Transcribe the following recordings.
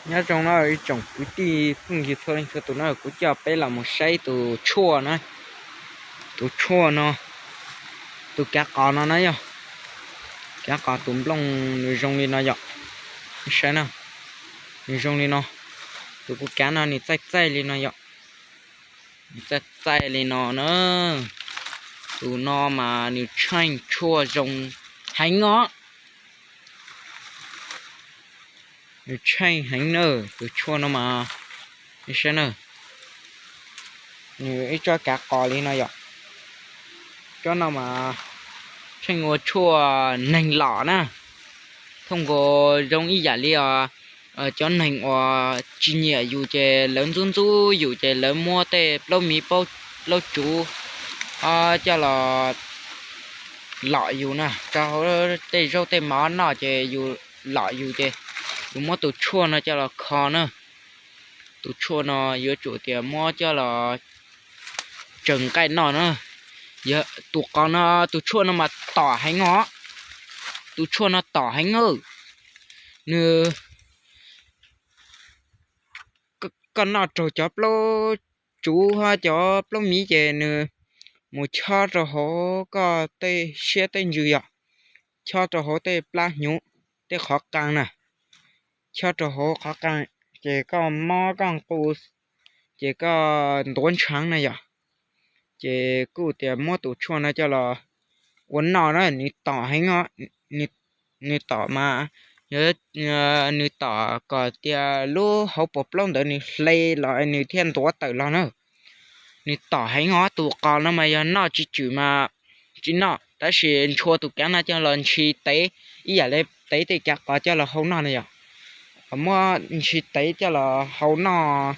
Nyob zoo na ib tsoom kwv tij phooj ywg txhua leej txhua tus na, kuv coj peb los mus saib tus tshuaj na. Tus tshuaj no, tus kav qos no na yog kav qos tus nplooj, nws zoo li no yom. Saib na, nws zoo li no. Tus kuv kav no nws txaij txaij li no yom. Nws txaij txaij li no na. Tus no mas nws tsheej tshuaj zoo heev os. Nws tsheej heev na, tus tshuaj no mas, saib na, nws ib tsob kav qos li no yom. Tsob no mas tsheej ua tshuaj neeg lom na. Thooj nkaus zoo ib yam li os, cov neeg uas tsis nyiam yus ces lawv ntxub ntxub yus ces lawv muab tej plaub miv plaub tsuv coj los lom yus na, rau hauv tej zaub tej mov noj ces yus lom yus ces yus muab tus tshuaj no coj los kho na. Tus tshuaj no yuav tsum tias muab coj los tsaws nqaij noj na. Tus qos no, tus tshuaj no mas tom heev os. Tus tshuaj no tom heev na. Nws, koj noj raug cov plaub tsuv hab cov plaub miv ces nws mus chob rau hauv koj tej siab tej ntsws yom, chob rau hauv tej plab hnyuv, tej qhov qaa na, chob rau hauv qhov qaa, ces koj mob koj nqus, ces koj ntuav ntshaav na yom. Ces kuj tias muab tus tshuaj no coj los ua noj na, nws tom heev os. Nws tom mas, nws tom kom tias lub hauv paus plaub ntawd nws hle los nws thiaj ntuav tawm los na. Nws tom heev os. Tus qos no mas yog noj tsis tswm mas tsis noj, tab sis ntshua tus kav no coj los ntshis tev ib yam li tev tej kav qos coj los hau noj na yom. Muab ntshis tev coj los hau noj,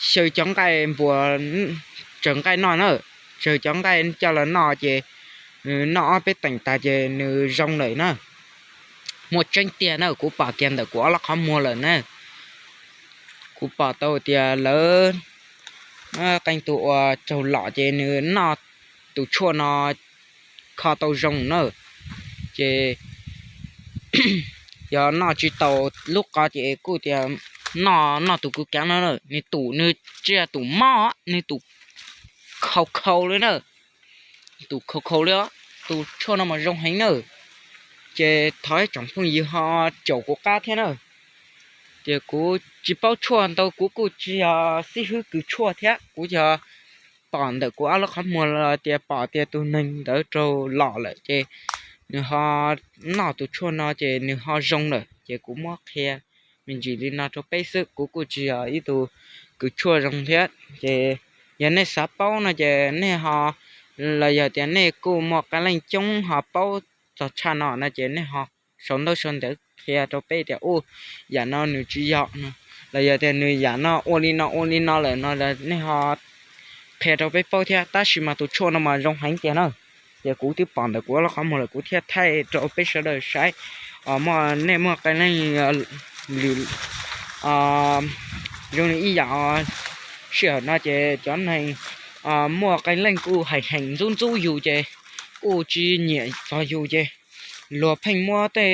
xyaw cov nqaij npuas, tsaws nqaij noj na, tsaws cov nqaij coj los noj ces nws noj ob peb teem tas ces nws zoo lawm na. Muaj tseeb tiag na, kuv pom kiag ntawm kuv ob lub qhov muag lawm na. Kuv pom tau tias lawv, qee tus uas raug lom ces nws noj tus tshuaj no kho tau zoo na. Ces yog noj tsis tau lub qos ces kuj tias noj, noj tus kuv kav no na, nws tus, nws tsis yog tus mob, nws tus khaus khaus li na. Tus khaus khaus li os. Tus tshuaj no mas zoo heev na. Ces thov ib tsoom phooj ywg ho caum kuv qab thiab na. Ces kuv tsis paub tshuaj ntau, kuv kuj tsis yog xib hwb kws tshuaj thiab, kuv yog pom ntawm kuv ob lub qhov muag los tias pom tias tus neeg ntawd raug lom lawm ces nws ho noj tus tshuaj no ces nws ho zoo lawm ces kuv muab qhia me ntsis li no rau peb xwb, kuv kuj tsis yog ib tug kws tshuaj zoo thiab. Ces yog nej xav paub no ces nej ho, los yog tias nej kuj muaj qee leej coob ho paub txog tshaj no no ces nej ho sau ntaub sau ntawv qhia rau peb tias u, yam no nws tsis yog no, los yog tias nws yam no ua li no ua li no lawm no, nej ho qhia rau peb paub thiab. Tab sis mas tus tshuaj no mas zoo heev tiag na. Ces kuv twb pom ntawm kuv lub qhov muag lawm kuv thiaj thaij rau peb sawv daws saib. Muaj, nej muaj qee leej lwm zoo li ib yam sij hawm no ces cov neeg, muaj qee leej kuj heem heem ntxub ntxub yus ces kuj tsis nyiam txog yus ces luag pheej muab tej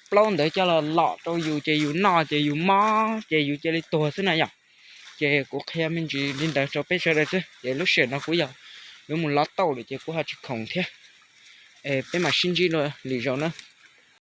plaub ntawd coj los lom rau yus ces yus noj ces yus mob ces yus cia li tuag xwb na yom. Ces kuv qhia me ntsis li ntawd rau peb sawv daws xwb ces lub sij hawm no kuv yog yuav mus lov tauj lawm ces kuv ho tsis khoom thiab. Peb mam sib ntsib lwm zaus na.